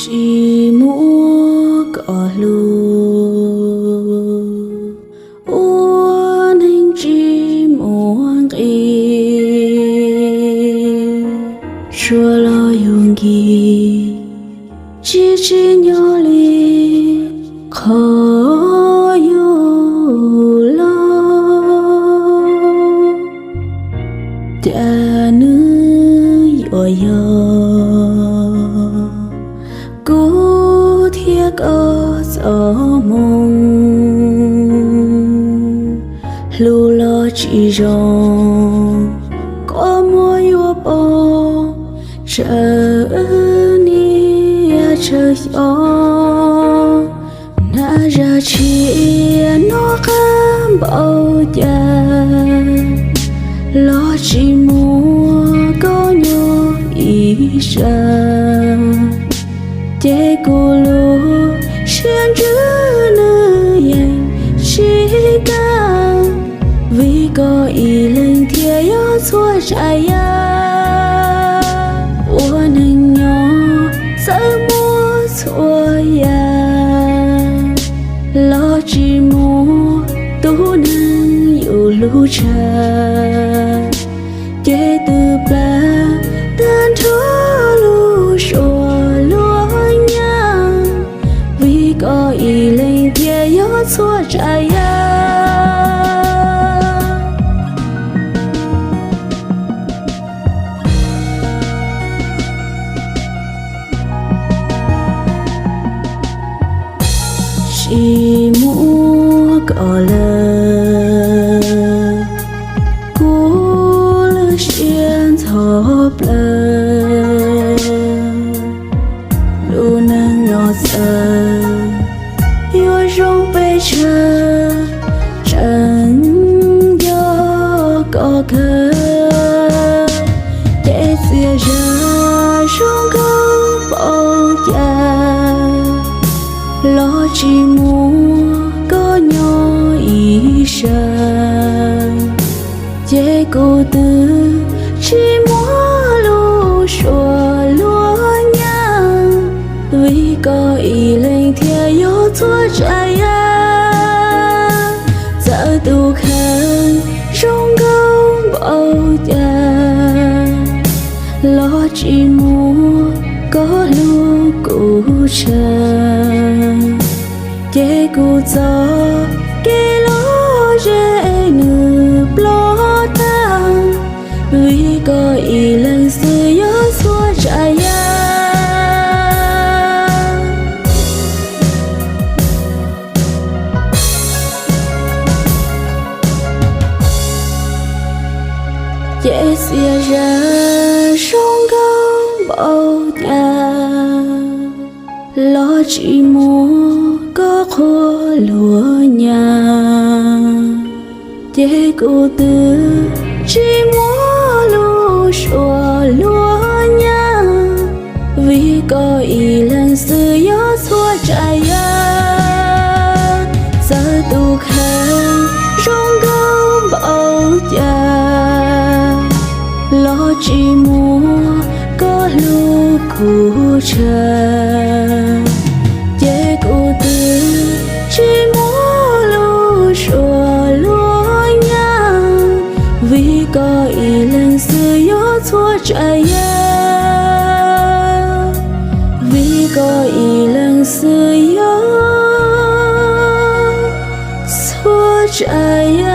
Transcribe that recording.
Tsis muab koj hlub, ua neeg tsis muaj nqis, suav los yus nkis, tsis tsim nyog li qhov yus los. Cas nws yuav yog kuv thiab koj txoj hmoo, hlub los tsis zoo, koj muab yuav poob, tsawg niaj tsawg xyoo. Nag zag tshiab noj qab npaum cas, los tsis muaj koj nyob ib sab. Ces kuv lub siab ntsws nws yeej tsis kam, vim koj ib leeg thiaj yog txhua tsav yam. Ua neeg nyob txawm muaj txhua yam, los tsis muaj tus neeg yus hlub tshaj. Ces twb plab tag nrho lub suab luag nyab, vim koj ib leeg thiaj yog txhua tsav yam. Tsis muab koj lawm, kuv lub siab ntxhov plawv. Lub neej no txawm yuav zoo pes tsawg, tseem nco koj kawg. Ces txias zaj zoo nkauj npaum cas, los tsis muaj koj nyob ib sab. Ces kuv twb tsis muab lub suab luag nyab, vim koj ib leeg thiaj yog txhua tsav yam. Txawm tus kheej zoo nkauj npaum cas, los tsis muaj koj hlub kuv tshaj. Ces kuv txoj kev lom zem nws ploj tag, vim koj ib leeg xwb yog txhua tsav yam. Ces txias zaj zoo nkauj npaum cas, los tsis muaj koj qhuas luag nyab. Ces kuv twb tsis muab lub suab luag nyab, vim koj ib leeg xwb yog txhua tsav yam. Txawm tus kheej zoo nkauj npaum cas, los tsis muaj koj hlub kuv tshaj. Ces kuv twb tsis muab lub suab luag nyab, vim koj ib leeg xwb yog txhua tsav yam. Vim koj ib leeg xwb yog txhua tsav yam.